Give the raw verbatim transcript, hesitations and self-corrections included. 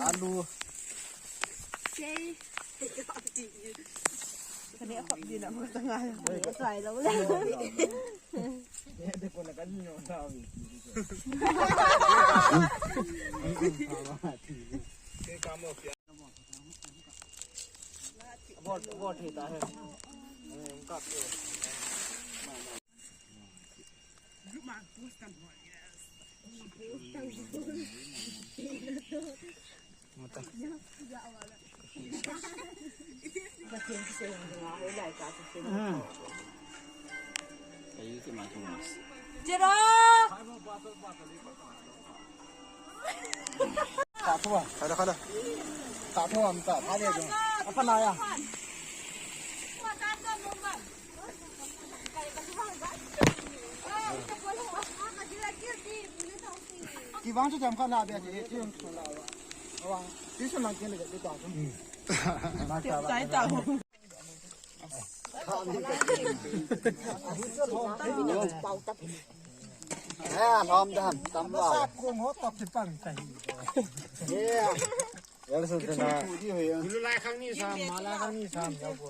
Alu. Kivang chu jam kha na bia ti, ti jong chu la wa. Wa, ti su lang ken le ti ta. Sai ta. Eh, lom dam, tam wa. Sa kung ho tok ti pang tai. Yeah. Yal su te na. Lu lai khang ni sam, ma lai khang ni sam, ya ko.